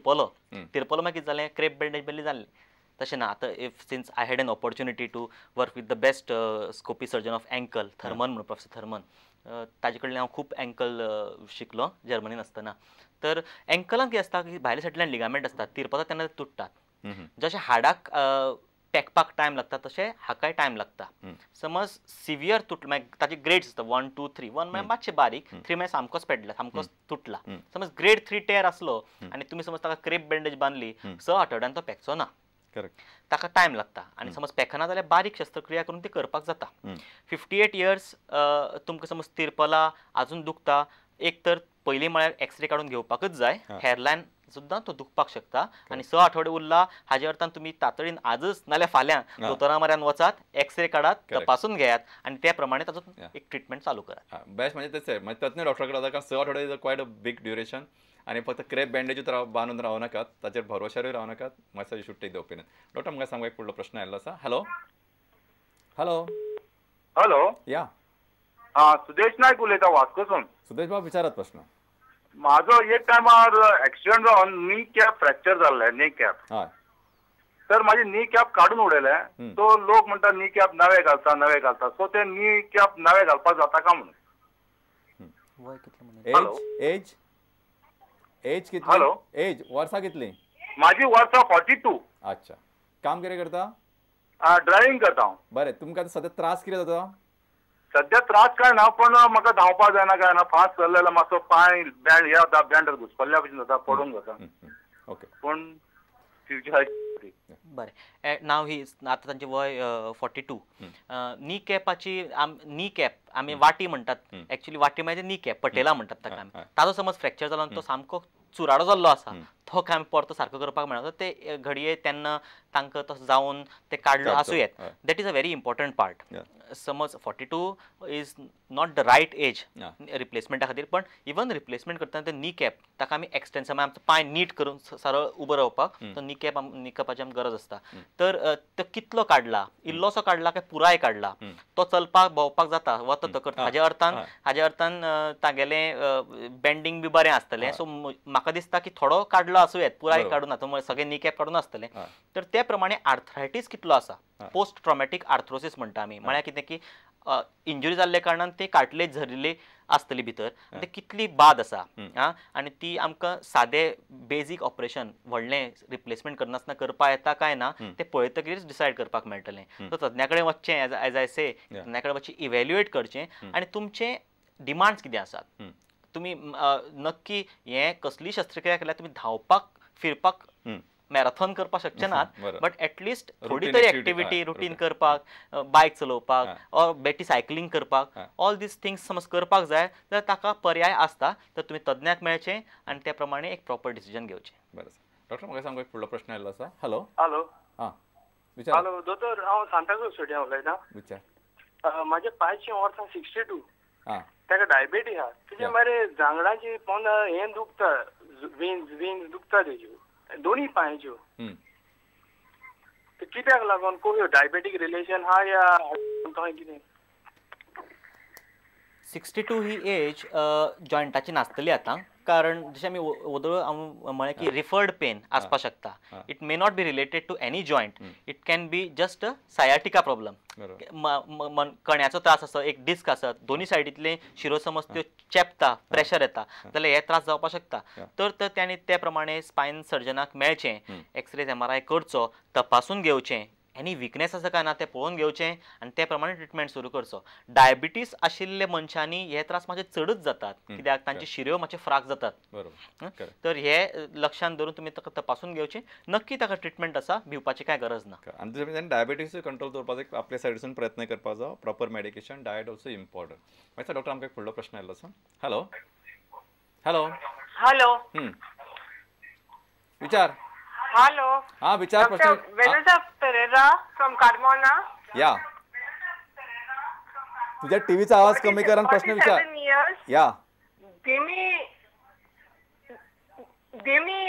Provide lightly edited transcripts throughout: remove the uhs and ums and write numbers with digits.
तिरपलो तिरपलो मागीर कितें जालें, क्रेप बँडेज बेल्ली जालें. तशें ना, आतां if since I had an opportunity to work with the best scopy surgeon of ankle, Thurman म्हणून, प्रोफेसर थर्मन, ताजे कडल्यान हांव खूब एंकल शिकलो जर्मनीन आसतना. तर एंकलान कितें आसता की भायल्या सायडींतल्यान लिगामेंट आसतात, तिरपता तेन्ना ते तुट्टात. जशें हाडाक पेकपाक टायम लागता तशें हाकाय टायम लागता. समज सिवियर तुटला मागीर ताचे ग्रेड्स आसता 1 2 3. 1 म्हळ्यार मातशें बारीक, 3 म्हळ्यार सामकोच पेडला, सामकोच तुटला. समज ग्रेड 3 टेर आसलो आनी तुमी समज ताका क्रेप बँडेज बांदली, 6 आठवड्यान तो पेकचो ना, ताका टायम लागता. आनी समज पेकना जाल्यार बारीक शस्त्रक्रिया करून ती करपाक जाता. 58 इयर्स तुमकां समज तिरपला आजून दुखता, एक तर पयलीं म्हळ्यार एक्सरे काडून घेवपाकच जाय, हेअरलायन सुद्दां तो दुखपाक शकता. आनी 6 आठवडे उरला हाजे अर्थान तुमी तातडीन आजच नाल्यार फाल्यां दोतोरा म्हऱ्यान वचात, एक्सरे काडात, तपासून घेयात आनी त्या प्रमाणे ताचो एक ट्रिटमेंट चालू करात. बेस्ट म्हणजे तेच म्हणजे तज्ञ डॉक्टरा कडेन वता, कारण 6 आठवडे is a quite a big duration. आनी फक्त क्रेप बँडेजूच बांदून रावं नाकात, ताचेर भरवशारूय रावं नाकात. मातसो you should take the opinion. Doctor म्हाका सांगू, एक फुडलो प्रश्न आयिल्लो आसा. हॅलो हॅलो हॅलो, या हां, सुदेश नायक उलयता वास्कोसून. सुदेश बाब विचारात प्रश्न. म्हाजो एक टायमार एक्सिडंट जावन नी कॅप फ्रॅक्चर जाल्लें, नी कॅप. तर म्हाजी नी कॅप काडून उडयलें. सो लोक म्हणटा नी कॅप नवे घालता नवे घालता, सो ते नी कॅप नवे घालपाक जाता काय म्हणून. एज एज कितली? हॅलो, एज वर्सां कितली? म्हाजी वर्सां 42. अच्छा, काम कितें करता? ड्रायव्हिंग करता हांव. बरें, तुमकां सद्या त्रास कितें जाता? सद्या त्रास काय ना, पण म्हाका धांवपाक जायना काय ना, फास्ट चल्ले जाल्यार मातसो पांय बँड हे जाता, बँड घुसपल्ल्या भशेन जाता, पडूंक जाता. ओके, पूण फ्युचर बरें. नाव ही आतां तांचें वय 42. नी कॅपाची नी कॅप आमी वाटी म्हणटात, एक्चुअली वाटी म्हणजे नी कॅप, पटेला म्हणटात ताका आमी. ताजो समज फ्रॅक्चर जालो आनी तो सामको चुराडो जाल्लो आसा, तो काय आमी परतो सारको करपाक मेळना, ते घडये तेन्ना तांकां तसो जावन ते काडलो आसूं येत. That is a very important part. समज 42 is not the right age रिप्लेसमेंटा खातीर, पण इवन रिप्लेसमेंट करतना ते नी कॅप ताका आमी एक्सटेन्शन, आमचो पांय नीट करून सरळ उबो रावपाक तो नी कॅप, नी कॅपाची आमकां गरज आसता. तर तो कितलो काडला, इल्लोसो काडला काय पुराय काडला, तो चलपाक भोंवपाक जाता वता तो करता, हाजे अर्थान तागेलें बेंडींग बी बरें आसतलें. सो म्हाका दिसता की थोडो काडलो आसूं येत, पुराय काडूं ना, सगळे नी कॅप काडून आसतलें. तर ते प्रमाणे आर्थरायटीस कितलो आसा, पोस्ट ट्रॉमॅटीक आर्थ्रोसिस म्हणटा आमी, म्हळ्यार कितें की इंजुरी जाल्ल्या कारणान ते कार्टिलेज झरिल्ली आसतली भितर, ते कितली बाद आसा आनी ती आमकां सादे बेजीक ऑपरेशन व्हडलें रिप्लेसमेंट करनासतना करपा येता काय ना ते पळयतकीच डिसायड करपाक मेळटलें. सो तज्ञा कडेन वचचें, एज I से, तज्ञा कडेन वचचें, इव्हॅल्युएट करचें आनी तुमचे डिमांड्स कितें आसात, तुमी नक्की हें कसली शस्त्रक्रिया केल्यार तुमी धांवपाक फिरपाक मॅरेथॉन करपाक शकचे नात, बट एटलिस्ट थोडी तरी एक्टिविटी रुटीन करपाक, बायक चलोवपाक ऑर बेटी सायकलींग करपाक, ऑल these things समज करपाक जाय जाल्यार ताका पर्याय आसता. तर तुमी तज्ञाक मेळचें आनी त्या प्रमाणे एक प्रॉपर डिसिजन घेवचें. बरें डॉक्टर, म्हाका सांगू एक फुडलो प्रश्न आयिल्लो आसा. हॅलो हॅलो, हां हॅलो दोतोर, हांव सांताक्रूज सुट्यां उलयतां. विचार. म्हाज्या पांयची वर्सां 62, ताका डायबेटीस आहा, तेजे मरे जांगडाची पोंदा हें दुखता, वेन्स वेन्स दुखता तेज्यो दोनी पांयच्यो. कित्याक लागून? कोण डायबेटीक रिलेशन हा या कितें? 62 ही एज जॉयंटाची नासतली आतां, कारण जशें आमी वोदोळ म्हळें की रिफर्ड पेन आसपाक शकता. It may not be related to any joint, it can be just a sciatica problem. कण्याचो त्रास आसत, एक डिस्क आसत, दोनी सायडींतले शिरो समज त्यो चेपता, प्रेशर येता जाल्यार हे त्रास जावपाक शकता. तर तांणी ते प्रमाणे स्पायन सर्जनाक मेळचें, एक्सरेज MRI करचो, तपासून घेवचें, एनी विकनेस आसा काय ना तें पळोवन घेवचें आनी ते प्रमाणे ट्रिटमेंट सुरू करचो. डायबिटीस आशिल्ले मनशांनी हे त्रास मातशे चडच जातात, कित्याक तांची शिऱ्यो मातशे फ्राक जातात. तर हे लक्षांत धरून तुमी ताका तपासून घेवचें, नक्की ताका ट्रिटमेंट आसा, भिवपाची कांय गरज ना. आनी दुसरें डायबिटीसूय कंट्रोल दवरपाचो आपल्या सायडसून प्रयत्न करपाक जाय, proper medication, diet also important. मागीर डॉक्टर आमकां एक फुडलो प्रश्न आयिल्लो आसा. हॅलो हॅलो हॅलो, विचार. हॅलो, हाँ विचार प्रश्न. वेनुजा पेरेरा फ्रॉम कार्मोना. या, तुझ्या टीव्हीचा आवाज कमी कर आणि प्रश्न विचार. या धीमी धीमी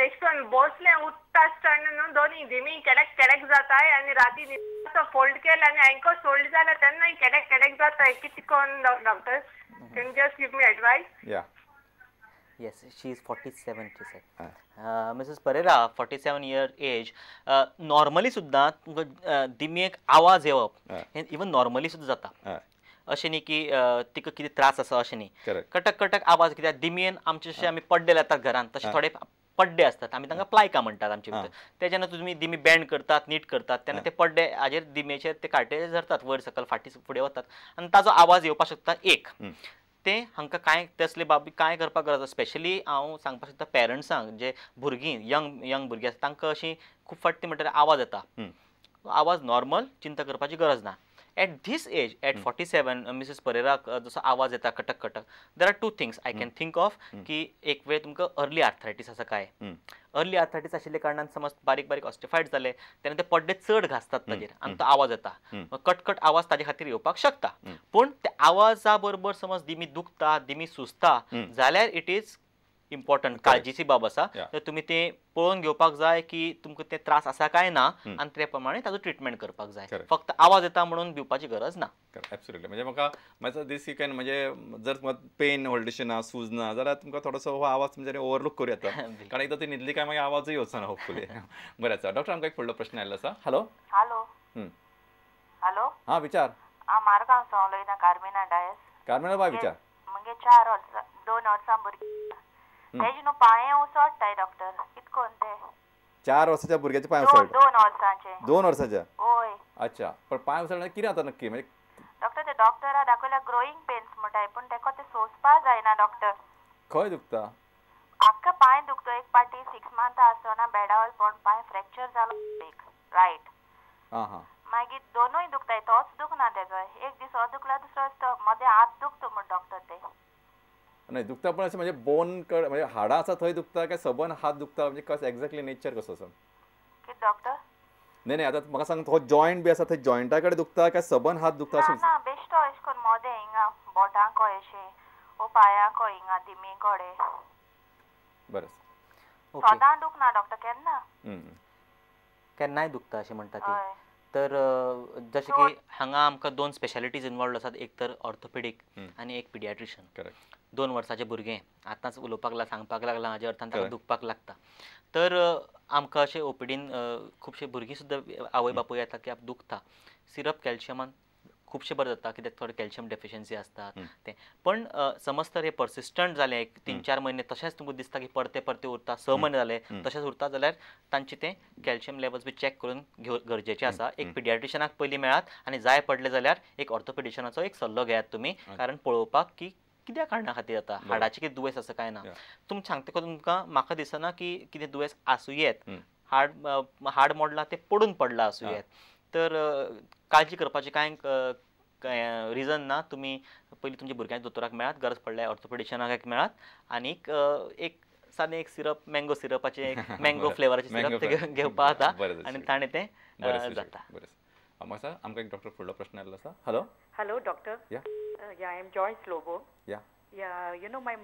एशकोन बसले उठता आसतना न्हू दोनी धीमी केडक केडक जाताय आनी राती फोल्ड केले आनी एंकल सोल्ड जाले तेन्नाय केडक केडक जाताय. कितें कोन doctor, can just give me advice? Yeah Yes, she is 47, she said. Mrs Pereira 47 year age, normally सुद्दां तुमकां दिमयेक आवाज येवप हें इवन नॉर्मली सुद्दां जाता. अशें न्ही की तिका कितें त्रास आसा अशें न्ही, कटक कटक आवाज, कित्याक दिमयेन आमचे जशे आमी पड्डे लायतात घरान तशे थोडे पड्डे आसतात, आमी तांकां प्लायका म्हणटात आमचे भितर. ते जेन्ना तुमी दिमी बँड करतात, नीट करतात, तेन्ना ते पड्डे हाजेर दिमयेचेर ते कांटे झरतात, वयर सकयल फाटी फुडें वतात आनी ताजो आवाज येवपाक शकता. एक ते हांकां कांय तसले बाबी कांय करपाक गरज आसा. स्पेशली हांव सांगपाक शकता पेरंट्सांक, जे भुरगीं यंग यंग भुरगीं आसा तांकां अशी खूब फावटी ती म्हणटा आवाज येता, आवाज नॉर्मल, चिंता करपाची गरज ना. At this age, at 47, Mrs परेराक जसो आवाज येता Cuttack Cuttack, there are two things I can think of की एक वेळ तुमकां अर्ली आर्थरायटीस आसा काय. अर्ली आर्थरायटीस आशिल्ल्या कारणान समज बारीक बारीक ऑस्टिफायड जाले तेन्ना ते पड्डे चड घासतात ताजेर आनी तो आवाज येता, कटकट आवाज ताजे खातीर येवपाक शकता. पूण त्या आवाजा बरोबर समज दिमी दुखता, दिमी सुजता जाल्यार it is important, काळजीची बाब आसा. तर तुमी ते पळोवन घेवपाक जाय की तुमकां ते त्रास आसा काय ना आनी ते प्रमाणे ताजो ट्रिटमेंट करपाक जाय. फक्त आवाज येता म्हणून भिवपाची गरज ना. एब्सोल्युटली. म्हणजे म्हाका मातसो दीस you can, म्हणजे जर तुमकां पेन व्हडलीशी ना, सूज ना जाल्यार तुमकां थोडोसो हो आवाज तुमच्यानी ओवरलूक करूं येता, कारण एकदां ती न्हिदली काय मागीर आवाजूय वचना होपफुली. बरें आसा डॉक्टर, आमकां एक फुडलो प्रश्न आयिल्लो आसा. हॅलो. हॅलो. हॅलो. हां विचार. हांव मारगांव उलयता, कार्मिना डायस. कार्मिना बाय विचार. मगे 4 वर्सां 2 वर्सां भुरगीं तेजे न्हू पांये उसळटाय डॉक्टर, कित कोन ते? 4 वर्साच्या भुरग्याचे पांय उसळटा? 2 वर्सांचे. 2 वर्साच्या? हय. अच्छा, पण पांय उसळटा कितें जाता नक्की? म्हणजे डॉक्टर ते डॉक्टरा दाखयल्यार ग्रोईंग पेन्स म्हणटाय, पूण तेका ते सोंसपा जायना डॉक्टर. खंय दुखता? आख्खा पांय दुखता. एक पाटी 6 मंथ आसतना बेडावर पडून पांय फ्रॅक्चर जालो एक रायट. आं हां. मागीर दोनूय दुखताय, तोच दुखना तेजो, एक दीस हो दुखला दुसरो दीस तो, मदें हात दुखता म्हण डॉक्टर ते. नाही दुखता, पण अशें म्हणजे बोन कड म्हणजे हाडां आसा थंय दुखता काय सबन हात दुखता, म्हणजे कसं एक्झॅक्टली नेचर कसो आसा? कितें डॉक्टर? नाही नाही, आतां म्हाका सांग, हो जॉयंट बी आसा थंय जॉयंटा कडेन दुखता काय सबन हात दुखता अशें? ना बेश्टो अशें करून मोदें हिंगा बोटांको अशें वो पांयांको हिंगा दिमी कडेन. बरें, सदां दुखना डॉक्टर, केन्ना केन्नाय दुखता अशें म्हणटा ती. तर जशें की हांगा आमकां 2 स्पेशालिटीज इनवॉल्व आसात, एक तर ऑर्थोपेडीक आनी एक पिडियाट्रिशन. 2 वर्साचें भुरगें आतांच उलोवपाक लागला, सांगपाक लागला, हाज्या अर्थान ताका दुखपाक लागता. तर आमकां अशें ओपीडीन खुबशे भुरगीं सुद्दां आवय बापूय येता की दुखता, सिरप कॅल्शियमान खुबशें बरें जाता, कित्याक थोडे कॅल्शियम डेफिशियन्सी आसतात ते. पण समज तर हे पर्सिस्टंट जालें 3-4 म्हयने तशेंच तुमकां दिसता की परते परते उरता, 6 म्हयने जाले तशेंच उरता जाल्यार तांचे ते कॅल्शियम लेवल्स बी चॅक करून घेव गरजेचें आसा. एक पिडियाट्रिशनाक पयलीं मेळात आनी जाय पडलें जाल्यार एक ऑर्थोपेडिशनाचो एक सल्लो घेयात तुमी, कारण पळोवपाक की कित्या कारणा खातीर जाता, हाडाचें कितें दुयेंस आसा काय ना. तुमी सांगता तुमकां म्हाका दिसना की कितें दुयेंस आसूं येत, हाड मोडलां तें पडून पडलां आसूं येत, तर काळजी करपाची कांय रिजन ना. तुमी पयलीं तुमच्या भुरग्यांक दोतोराक मेळात, गरज पडल्यार ऑर्थोपेडिशनाक एक मेळात आनीक एक सादें एक सिरप, मँगो सिरपाचें एक मँगो फ्लेवराचें सिरप ते घेवपाक जाता आनी ताणें तें जाता. बरें, आमकां एक डॉक्टर फुडलो प्रश्न आयिल्लो आसा. Hello. Hello doctor. Yeah. Yeah, I am Joyce Lobo. Yeah. Yeah, you know, my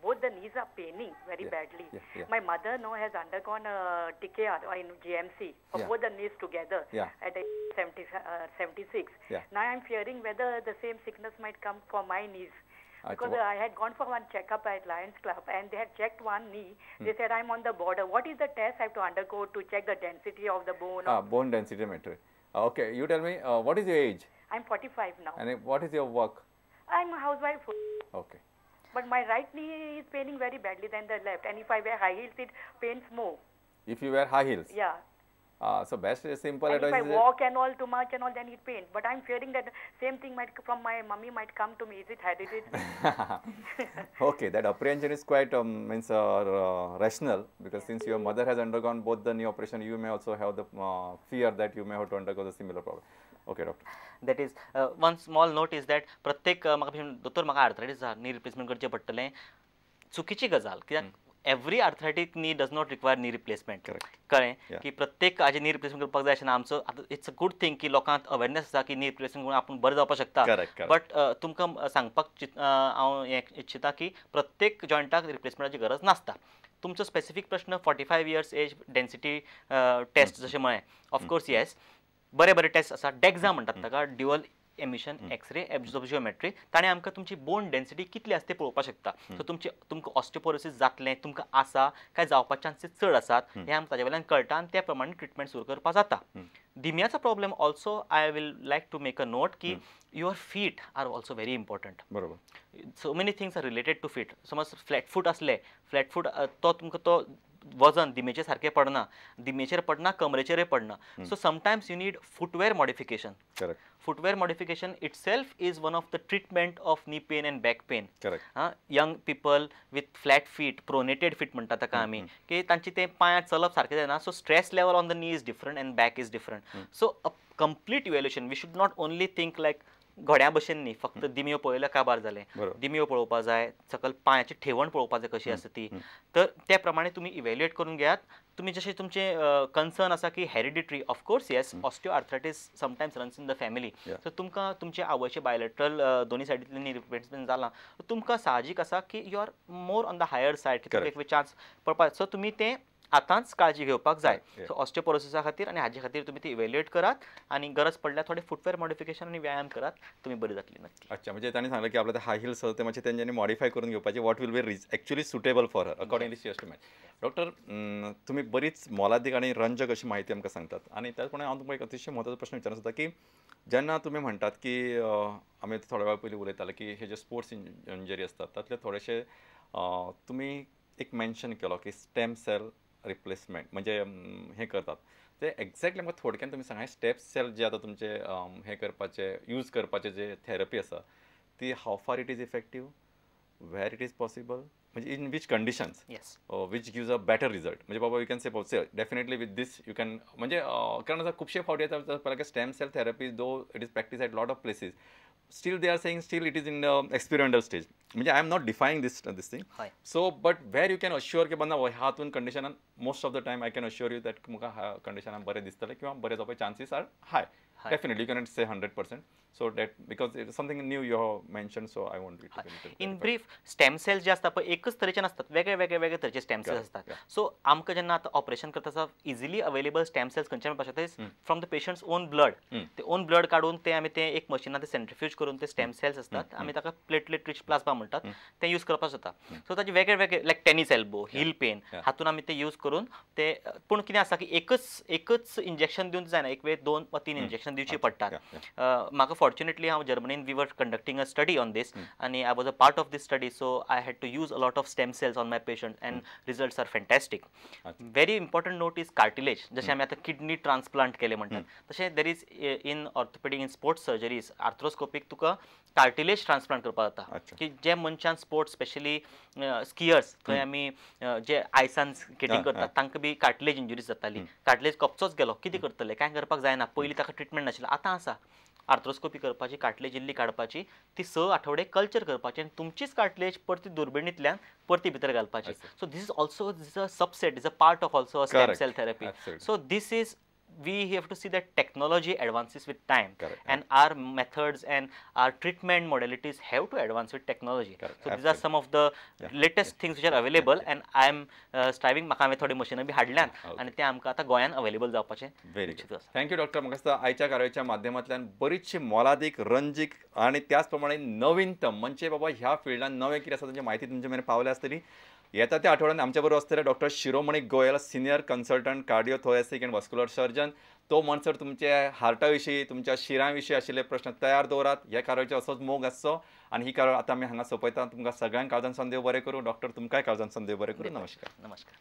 both the knees are paining very badly. Yeah, yeah. My mother now has undergone a TKR in GMC for both the knees together at 76. Yeah. Now I am fearing whether the same sickness might come for my knees. Because I had gone for one checkup at Lions Club and they had checked one knee. They said I'm on the border. What is the test I have to undergo to check the density of the bone? Bone density meter. Okay, you tell me, what is your age? I'm 45 now. And what is your work? I'm a housewife. Okay. But my right knee is paining very badly than the left. And if I wear high heels, it pains more. If you wear high heels? Yeah. So best is simple and advice. If I walk and all too much and all, then it pains. But I'm fearing that same thing might from my mummy might come to me. Is it hereditary? Okay, that apprehension is quite rational, because since your mother has undergone both the knee operation, you may also have the fear that you may have to undergo the similar problem. Okay, doctor. That is one small note is that प्रत्येक म्हाका दोतोर म्हाका arthritis जाता, knee replacement करचें पडटलें, चुकीची गजाल. कित्याक every arthritic knee does not require knee replacement. कळ्ळें की प्रत्येक हाजें नी रिप्लेसमेंट करपाक जाय अशें ना. आमचो आतां it's a good thing की लोकांक अवेरनेस आसा की नी रिप्लेसमेंट करून आपूण बरें जावपाक शकता. बट तुमकां सांगपाक हांव हें इच्छिता की प्रत्येक जॉयंटाक रिप्लेसमेंटाची गरज नासता. तुमचो स्पेसिफीक प्रश्न 45 इयर्स एज डेन्सिटी टेस्ट जशें म्हळें, ऑफकोर्स येस, बरे बरे टेस्ट आसा. डेक्झा म्हणटात ताका, ड्युअल emission x-ray absorptiometry ताणें आमकां तुमची बोन डेन्सिटी कितली आसा ते पळोवपाक शकता. सो तुमचे तुमकां ऑस्टियोपोरोसिस जातलें, तुमकां आसा काय जावपाचे चान्सीस चड आसात हें आमकां ताजे वयल्यान कळटा आनी त्या प्रमाणे ट्रिटमेंट सुरू करपाक जाता. दिम्याचो problem also I will like to make a note की your feet are also very important. बरोबर. So many things are related to feet. समज फ्लॅट फूट आसले, फ्लॅट फूट तो तुमकां तो वजन दिमेचेर सारकें पडना, दिमेचेर पडना, कमरेचेरय पडना. So sometimes you need footwear modification. Correct. Footwear modification itself is one of the treatment of knee pain and back pain. Correct. Young people with flat feet, pronated feet म्हणटा ताका आमी, की तांची ते पांयां चलप सारकें जायना. So stress level on the knee is different and back is different. So a complete evaluation, we should not only think like घोड्या भशेन न्ही, फक्त दिमयो पळयल्या काबार जालें, दिमयो पळोवपा जाय, सकयल पांयाची ठेवण पळोवपा जाय कशी आसा ती. तर त्या प्रमाणे तुमी इव्हॅल्युएट करून घेयात. तुमी जशें तुमचें कन्सर्न आसा की hereditary, of course yes, osteoarthritis sometimes runs in the family. So तुमकां तुमचे आवयचे बायलेटरल दोनी सायडींतल्यान नी रिप्लेसमेंट जालां, तुमकां साहजीक आसा की you are more on the higher side, की तुमकां एक चान्स पडपाक. सो तुमी तें आतांच काळजी घेवपाक जाय. सो ऑस्टियोपोरोसिसा खातीर आनी हाजे खातीर तुमी ती इव्हॅल्युएट करात आनी गरज पडल्यार थोडे फुटवेअर मॉडिफिकेशन आनी व्यायाम करात, तुमी बरी जातली नक्की. अच्छा, म्हणजे तांणी सांगलें की आपल्या हाय हिल्स ते मातशे तेंच्यांनी मॉडिफाय करून घेवपाचे, what will be actually suitable for her accordingly she has to match. Doctor, तुमी बरीच मोलादीक आनी रंजक अशी म्हायती आमकां सांगतात आनी त्याच प्रमाणे हांव तुमकां एक अतिशय म्हत्वाचो प्रश्न विचारूंक सोदता की जेन्ना तुमी म्हणटात की आमी थोड्या वेळा पयलीं उलयताले की हे जे स्पोर्ट्स इंजरी आसतात तातले थोडेशे तुमी एक मेन्शन केलो की स्टेम सेल रिप्लेसमेंट म्हणजे हे करतात, ते एक्झॅक्टली म्हाका थोडक्यान तुमी सांगा, स्टेप सेल जे आतां तुमचे हे करपाचे यूज करपाचे जे थेरपी आसा ती how far it is effective, where it is possible, म्हणजे in which conditions which gives a better result. म्हणजे बाबा you can say definitely with this you can, म्हणजे कारण आतां खुबशे फावटी येता पळय stem cell therapy though it is practice at lot of places, still they are saying still it is in the experimental stage. म्हणजे I am not defying this this thing. So but where you can assure की बाबा हातून कंडिशनान most of the time I can assure you that म्हाका ह्या कंडिशनान बरें दिसतलें किंवा बरें जावपाचे chances are high. Definitely you cannot say 100%. So that because it is something new you have mentioned, so I want you to in brief. Stem cells जे आसता पळय एकच तरेचे नासतात, वेगळे वेगळे वेगळे तरेचे स्टेम सेल्स आसतात. सो आमकां जेन्ना आतां ऑपरेशन करता आसतना इजिली अवेलेबल स्टेम सेल्स खंयचे मेळपाक शकता, from the patient's own blood. ते ओन ब्लड काडून ते आमी ते एक मशिनान ते सेंट्रिफ्यूज करून ते स्टेम सेल्स असतात, आमी ताका प्लेटलेट रिच प्लाझ्मा म्हणटात, ते यूज करपाक जाता. सो ताचे वेगळे वेगळे like tennis elbow, heel pain हातून आमी ते यूज करून ते, पूण कितें आसा की एकच एकच इंजेक्शन दिवन जायना, एक वेळ 2 वा 3 इंजेक्शन दिवची पडटात. म्हाका फॉर्च्युनेटली हांव जर्मनीन we were conducting a study on this आनी I was a part of this study, so I had to use a lot of stem cells on my patient and results are fantastic. Very important note is cartilage. जशें आमी आतां kidney transplant केले म्हणटात तशें there is in orthopaedic in sports surgeries arthroscopic तुका cartilage transplant करपाक जाता की जे मनशान स्पोर्ट्स स्पेशली स्कियर्स थंय आमी जे आयसान स्केटींग करतात तांकां बी कार्टिलेज इंजुरीज जाताली, कार्टिलेज कपचोच गेलो, कितें करतले, कांय करपाक जायना, पयलीं ताका ट्रिटमेंट नाशिल्लो, आतां आसा आर्थ्रोस्कोपी करपाची, कार्टिलेज इल्ली काडपाची, ती 6 आठवडे कल्चर करपाची आनी तुमचीच कार्टिलेज परती दुर्बिणींतल्यान परती भितर घालपाची. So this is also this a subset, is a part of also a stem cell therapy. So this is we have to see that technology advances with time. Correct. And our methods and our treatment modalities have to advance with technology. Correct. So these are some of the latest things which are available. And I am striving, म्हाका हांवें थोडी मशिनां बी हाडल्यान आनी ते आमकां आतां गोंयान available जावपाचें. Very good, thank you doctor. म्हाका दिसता आयच्या कार्यावळीच्या माध्यमांतल्यान बरीचशी मोलादीक, रंजीक आनी त्याच प्रमाणे नवीनतम म्हणजे बाबा ह्या फिल्डान नवें कितें आसा तांची म्हायती तुमचे मेरेन पावल्या आसतली. येता त्या आठवड्यान आमच्या बरोबर आसतले doctor Shiromani Goyal, senior consultant cardiothoracic and vascular surgeon. तो म्हणसर तुमचे हार्टा विशीं, तुमच्या शिरां विशीं आशिल्ले प्रश्न तयार दवरात. ह्या कार्यावळीचो असोच मोग आसचो आनी ही कार्यावळ आतां आमी हांगा सोंपयता. तुमकां सगळ्यांक काळजान देव बरें करूं. डॉक्टर तुमकांय काळजान देव बरें करूं. नमस्कार. नमस्कार.